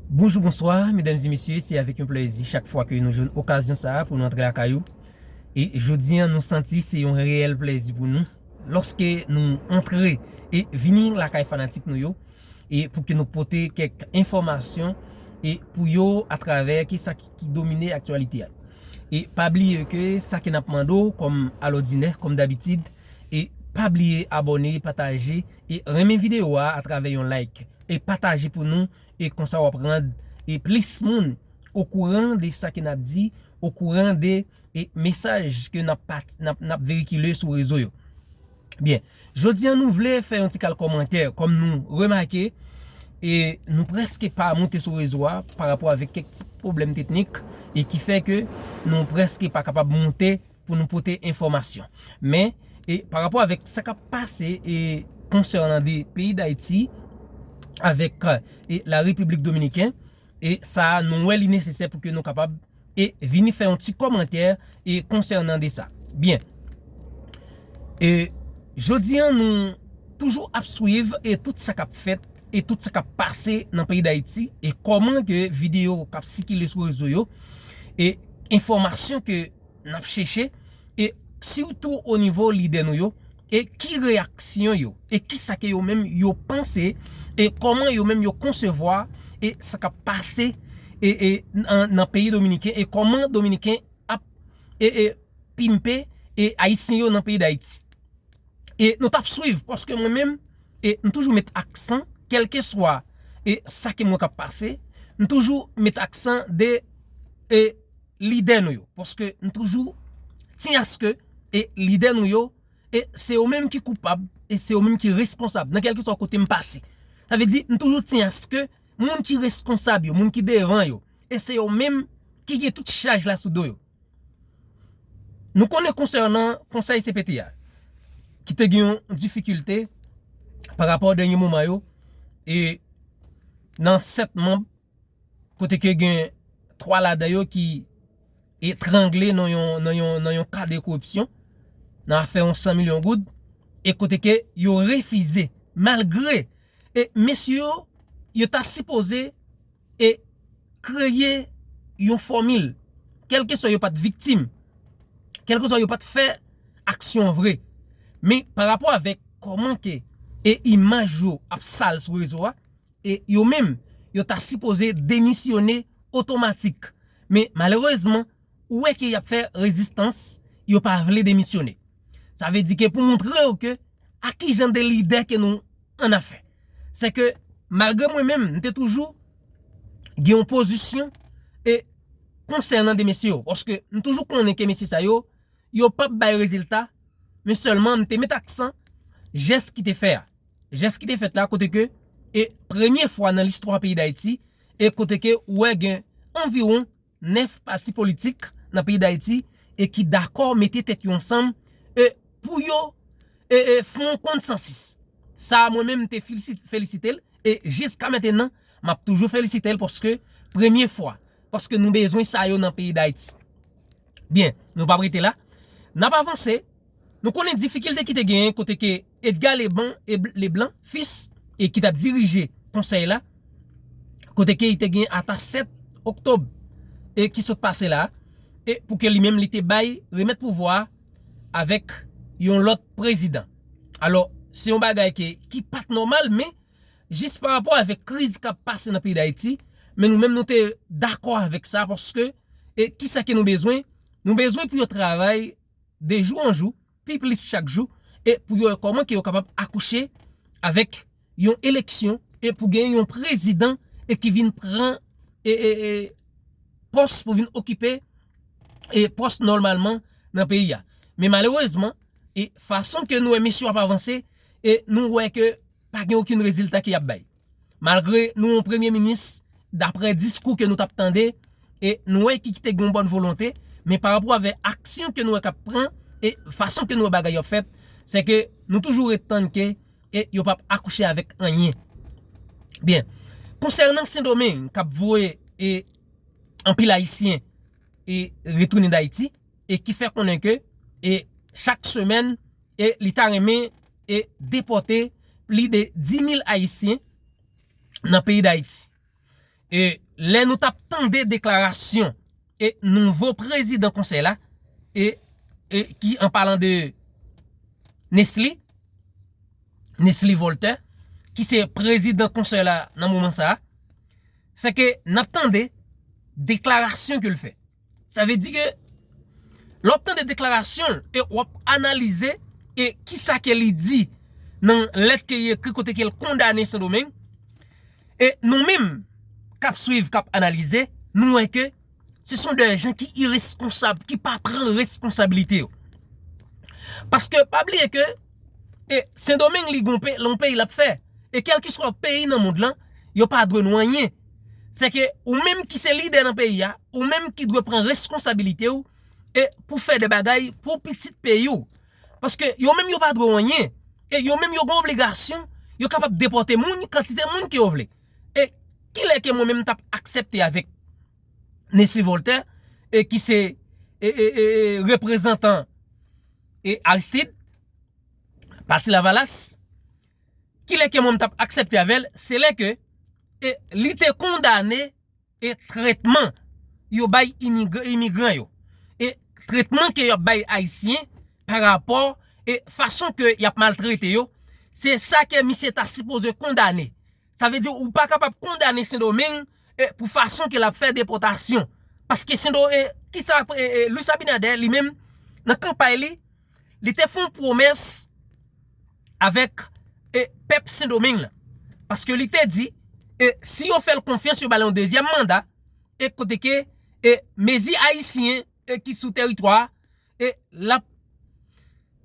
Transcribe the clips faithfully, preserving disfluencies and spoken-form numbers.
Bonjou, bonswa, medam e mesye, se avèk yon plèzi chak fwa ke nou jwenn okazyon sa a pou nou antre lakay ou. E jodi a, nou santi se yon reyèl plèzi pou nou lòske nou antre e vini lakay fanatik nou yo, e pou ke nou pote kèk enfòmasyon e pou yo atravè ki sa ki, ki domine aktyalite a. E pa bliye ke sa ke n ap mande w kòm alòdinè, kòm dabitid, e pa bliye abòne, pataje e renmen videyo a atravè yon like. E pataje pou nou, e konsa w ap rann e plis moun okouran de sa ke n ap di, okouran de e mesaj ke n ap pat-, n ap, n ap veyikile sou rezo yo. Byen, jodi a nou vle fè yon ti kal kòmantè, kòm nou remake, e nou prèske pa monte sou rezo a pa rapò avèk kèk ti pwoblèm teknik, e ki fè ke nou prèske pa kapab monte pou nou pote enfòmasyon. Men, e pa rapò avèk sa k ap pase, e konsènan de peyi Dayiti avèk, e la Repiblik Dominiken, e sa a, nou wè li nesesè pou ke nou kapab, e vini fè yon ti kòmantè, e konsènan de sa. Byen. E jodi a, nou toujou ap swiv, e tout sa k ap fèt, e tout sa k ap pase nan peyi Dayiti, e kòman ke videyo k ap sikile sou rezo yo, e enfòmasyon ke n ap chèche, e sitou o nivo lidè nou yo, e ki reyaksyon yo, e ki sa ke yo menm yo panse, e kòman yo menm yo konsevwa, e sa k ap pase, e, e nan, nan peyi dominiken, e kòman dominiken ap, e, e pimpe, e ayisyen yo nan peyi Dayiti. E nou t ap swiv, paske mwen menm, e m toujou met aksan, kèlkeswa, e sa ke m wè k ap pase, m toujou met aksan de, e lidè nou yo. Paske m toujou tyen aske, e lidè nou yo, e se yo menm ki koupab, e se yo menm ki responsab, nan kèlkeswa kote m pase. Sa vle di, m toujou tyen aske moun ki responsab yo, moun ki devan yo, e se yo menm ki gen tout chaj la sou do yo. Nou konnen konsènan Konsèy C P T a, ki te gen yon difikilte pa rapò dènye moman yo, e nan sèt manm, kote ke gen twa ladan yo ki etrangle nan yon, nan yon, nan yon ka de koripsyon, nan afè yon san milyon goud, e kote ke yo refize, malgre, e mesye yo, yo ta sipoze, e kreye yon fòmil, kèlkeswa yo pa t viktim, kèlkeswa yo pa t fè aksyon vre, men pa rapò avèk kòman ke, e imaj yo ap sal sou rezo a, e yo menm, yo ta sipoze demisyone otomatik. Men malerezman, ou wè ke y ap fè rezistans, yo pa vle demisyone. Sa vle di ke pou montre yo ke a ki jan de lidè ke nou an afè. Se ke malgre mwen menm, m te toujou gen yon pozisyon, e konsènan de mesye yo, paske m toujou konnen ke mesye sa yo, yo p ap bay rezilta, men sèlman m te met aksan jès ki te fè a. Jès ki te fèt la, kote ke, e premye fwa nan listwa peyi Dayiti, e kote ke ou wè gen anviwon nèf pati politik nan peyi Dayiti, e ki dakò mete tèt yo ansanm, e pou yo, e, e fè yon konsansis. Sa a, mwen menm, m te felisit-, felisite l, e jiska mentenan, m ap toujou felisite l, paske premye fwa, paske nou bezwen sa yo nan peyi Dayiti. Byen, nou p ap rete la. N ap avanse. Nou konnen difikilte ki te genyen kote ke Edgar Leblanc, e Bl-, Leblanc Fils, e ki t ap dirije konsèy la, kote ke li te gen ata sèt oktòb, e ki sot pase la, e pou ke li menm li te bay, remèt pouvwa a avèk yon lòt prezidan. Alò, se yon bagay ke, ki pa t nòmal, men jis pa rapò avèk kriz k ap pase nan peyi Dayiti, men nou menm nou te dakò avèk sa, paske, e kisa ke nou bezwen? Nou bezwen pou yo travay de jou an jou, pi plis chak jou, e pou yo wè kòman ke yo kapab akouche avèk yon eleksyon, e pou gen yon prezidan, e ki vin pran, e, e, e pòs, pou vin okipe, e pòs nòmalman nan peyi a. Men malerezman, e fason ke nou wè mesye yo ap avanse, e nou wè ke pa gen okenn rezilta ke y ap bay. Malgre nou yon premye minis, daprè diskou ke nou t ap tande, e nou wè ki, ki te gen yon bòn volonte, men pa rapò avèk aksyon ke nou wè k ap pran, e fason ke nou wè bagay yo ap fèt, se ke nou toujou ret tann ke, e yo p ap akouche avèk anyen. Byen, konsènan Sendomeng k ap voye, e anpil Ayisyen, e retounen Dayiti, e ki fè konnen ke, e chak semèn, e li ta renmen, e depòte plis de dis mil Ayisyen nan peyi Dayiti. e lè nou t ap tande deklarasyon e nouvo prezidan konsèy la, e, e ki, an palan de Nesly, Nesly Voltaire, ki se prezidan konsèy la nan moman sa a, se ke n ap tande deklarasyon ke l fè. Sa vle di ke lè w ap tande deklarasyon l e w ap analize e kisa ke li di nan lèt ke li ekri kote ke l kondane Sendomeng, e nou menm k ap swiv, k ap analize, nou wè ke se son de jan ki ireskonsab, ki pa pran reskonsabilite yo. Paske pa bliye ke e Sendomeng li gon pe, lon peyi l ap fè. E kèlkeswa peyi nan mond lan, yo pa dwe nou anyen. Se ke ou menm ki se lidè nan peyi a, ou menm ki dwe pran reskonsabilite w e pou fè de bagay pou pitit peyi w. Paske yo menm yo pa dwe w anyen. E yo menm yo gen obligasyon, yo kapab depòte moun, kantite moun ke yo vle. E kilè ke mwen menm m t ap aksepte avèk Nesly Voltaire, e ki se e, e, e, e, reprezantan e Aristide, pati Lavalas, kilè ke mwen m t ap aksepte avè l, se lè ke e, li te kondane e tretman yo bay imigr- imigran yo. E tretman ke y ap bay Ayisyen pa rapò e fason ke y ap maltrete yo, se sa ke misye ta sipoze kondane. Sa vle di ou pa kapab kondane Sendomeng e pou fason ke l ap fè depòtasyon. Paske Sendo, e, kisa, e, e, Luis Abinader li menm, nan kanpay li, li te fè yon pwomès avèk e, pèp Sendomeng lan. Paske li te di, e, si yo fè l konfyans, yo ba l yon dezyèm manda, e kote ke e, mezi ayisyen e, ki sou teritwa a, e, l ap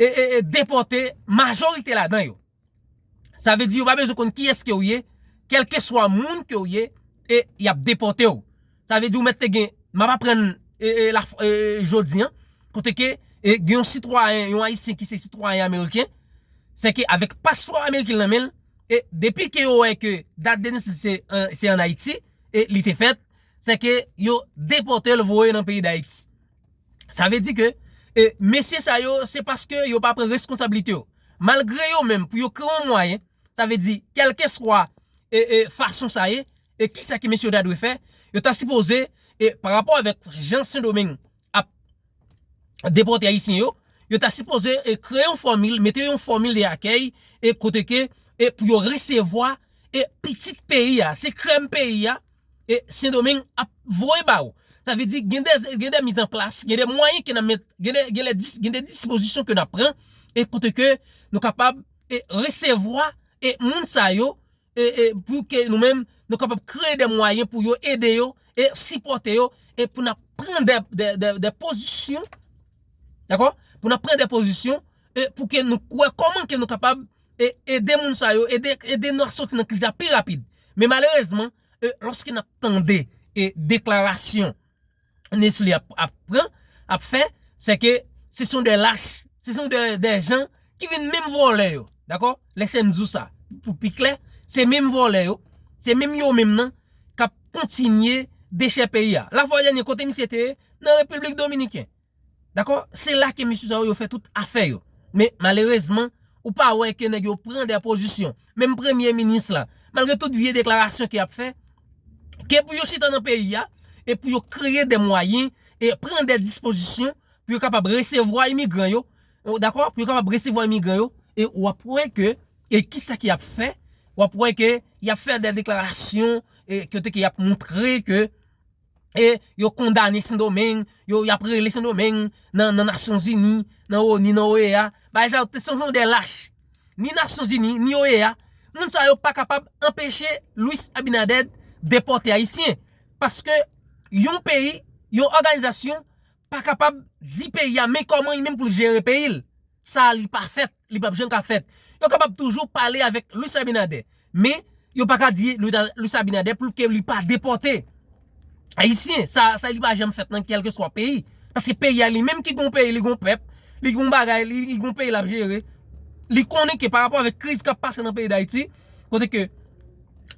e, e, e, depòte majorite ladan yo. Sa vle di yo pa bezwen konn kiyès ke w ye, kèlkeswa moun ke w ye, e y ap depòte w. Sa vle di ou mèt te gen, m ap aprann e, e, la, e, jodi an, kote ke e, gen yon sitwayen, yon ayisyen ki se sitwayen ameriken, se ke avèk paspò ameriken nan men l, e depi ke yo wè ke dat de nesans se, an- se ann Ayiti, e li te fèt, se ke yo depòte l voye nan peyi Dayiti. Sa vle di ke e, mesye sa yo, se paske yo pa pran reskonsablite yo. Malgre yo menm, pou yo kreye yon mwayen, sa vle di, kèlkeswa e, e, fason sa ye, e kisa ke mesye yo ta dwe fè, yo ta sipoze, e, pa rapò avèk jan Sendomeng ap depòte Ayisyen yo, yo ta sipoze e, kreye yon fòmil, mete yon fòmil de akèy, e kote ke e, pou yo resevwa e, pitit peyi a, se krèm peyi a, e Sendomeng ap voye ba ou. Sa vle di, gen de, gen de mizanplas, gen de mwayen ke n ap met, gen de, gen de, dis- gen de dispozisyon ke n ap pran, e kote ke nou kapab e, resevwa e, moun sa yo, e, e, pou ke nou menm, nou kapab kreye de mwayen pou yo ede yo, e sipòte yo, e pou n ap pran de, de, de, de pozisyon, dakò? Pou n ap pran de pozisyon, e pou ke nou wè kòman ke nou kapab e, ede moun sa yo, ede, ede nou a soti nan kriz la pi rapid. Men malerezman, e, lòske n ap tande e, deklarasyon Nesly ap, ap pran, ap fè, se ke se son de lach, se son de, de jan ki vin menm vòlè yo, dakò? Lè se m di w sa, pou pi klè, se menm vòlè yo, se menm yo menm nan k ap kontinye dechè peyi a. Lafwa dènye kote misye te ye, nan Repiblik Dominiken. Dakò? Se la ke mesye sa yo, yo fè tout afè yo. Men malerezman, ou pa wè ke nèg yo pran de pozisyon. Menm premye minis la, malgre tout vye deklarasyon ke y ap fè, ke pou yo chita nan peyi a, e pou yo kreye de mwayen, e pran de dispozisyon, pou yo kapab resevwa imigran yo, ou dakò? Pou yo kapab resevwa imigran yo, e w ap wè ke, e kisa ke y ap fè? W ap wè ke y ap fè de deklarasyon, e kote ke y ap montre ke e yo kondane Sendomeng, yo, y ap rele Sendomeng nan, nan Nasyonzini, nan ONU, nan OEA. Bagay sa yo, se yon de lach. Ni Nasyonzini, ni OEA, moun sa yo pa kapab anpeche Luis Abinader depòte Ayisyen. Paske yon peyi, yon òganizasyon pa kapab di peyi a, men kòman li menm pou l jere peyi l. Sa li pa fèt, li p ap janm ka fèt. Yo kapab toujou pale avèk Luis Abinader, men yo pa ka di Luis Abinader pou ke li pa depòte Ayisyen. Sa, sa li pa janm fèt nan kèlkeswa peyi. Paske peyi a li menm ki gon peyi, li gon pèp, li gon bagay, li, li gon peyi l ap jere. Li konnen ke pa rapò avèk kriz k ap pase nan peyi Dayiti, kote ke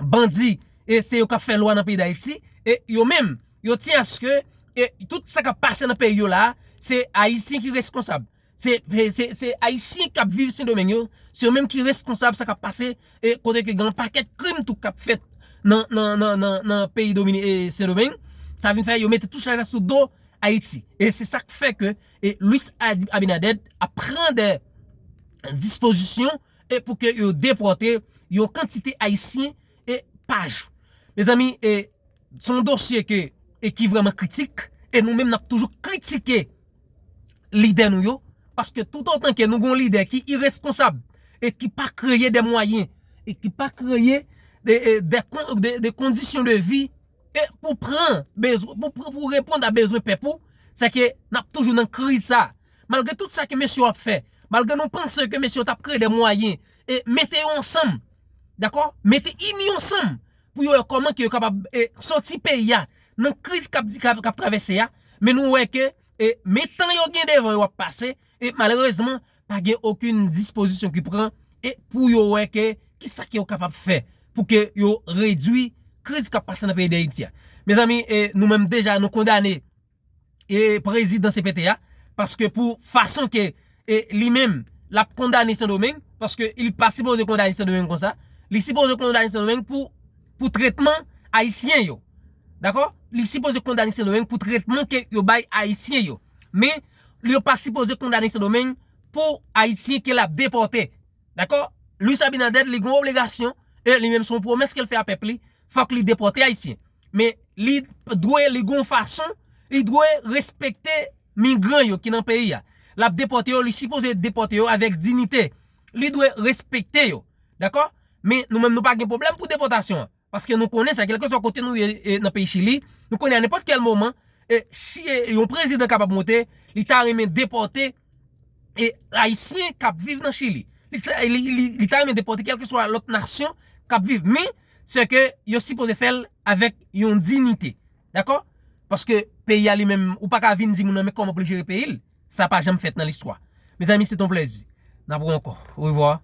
bandi, e se yo k ap fè lwa nan peyi Dayiti, e yo menm, yo tyen aske e tout sa k ap pase nan peyi yo la, se Ayisyen ki reskonsab. Se, se, se, se Ayisyen k ap viv Sendomeng yo, se yo menm ki reskonsab sa k ap pase, e kote ke gen yon pakèt krim tou k ap fèt nan, nan, nan, nan, nan peyi Domini, e, Sendomeng. Sa vin fè yo mete tout chaj la sou do Ayiti. E se sa k fè ke e Luis Ad- Abinader ap pran de dispozisyon e pou ke yo depòte yon kantite Ayisyen e pa jou. Mezanmi, e se yon dosye ke e ki vrèman kritik e nou menm n ap toujou kritike lidè nou yo, paske toutotan ke nou gen yon lidè ki ireskonsab e ki pa kreye de mwayen e ki pa kreye de, e, de, kon- de, de kondisyon de vi e pou pran bezwen, pou, pou, pou reponn a bezwen pèp ou, se ke n ap toujou nan kriz sa. Malgre tout sa ke mesye yo ap fè, malgre nou panse ke mesye yo t ap kreye de mwayen e mete yo ansanm, dakò? Mete ini yo ansanm pou yo wè kòman ke yo kapab e, soti peyi a nan kriz k ap, k ap, k ap travèse a, men nou wè ke e, men tan yo gen devan yo ap pase e malerezman pa gen okenn dispozisyon ki pran e pou yo wè ke kisa ke yo kapab fè pou ke yo redwi kriz k ap pase nan peyi Dayiti a. Mezanmi, e, nou menm deja nou kondane e prezidan C P T a, paske pou fason ke e li menm l ap kondane Sendomeng, paske li pa sipoze kondane Sendomeng konsa, li sipoze kondane Sendomeng pou, pou tretman ayisyen yo. Dakò? Li sipoze kondane Sendomeng pou tretman ke yo bay ayisyen yo. Men, li yo pa sipoze kondane Sendomeng pou ayisyen ke l ap depòte. Dakò? Luis Abinader, li gen yon obligasyon, e li menm se yon pwomès ke l fè a pèp li, fòk li depòte ayisyen. Men li dwe, li gen yon fason, li dwe respekte migran yo ki nan peyi a. L ap depòte yo, li sipoze depòte yo avèk diyite. Li dwe respekte yo. Dakò? Men nou menm nou pa gen pwoblèm pou depòtasyon an. Paske nou konnen sa, kèlkeswa kote nou ye e, nan peyi Chili, nou konnen a nenpòt kèl moman, e, chi, e, yon prezidan kapab monte, li ta renmen depòte e, Ayisyen k ap viv nan Chili. Li, ta- li, li, li ta renmen depòte kèlkeswa lòt nasyon k ap viv. Men, se ke yo sipoze fè l avèk yon diyite. Dakò? Paske peyi a li menm, ou pa ka vin di moun nan men kòman pou l jere peyi l. Sa pa janm fèt nan listwa. Mezanmi, se t on plèzi. N ap wè ankò. Orevwa.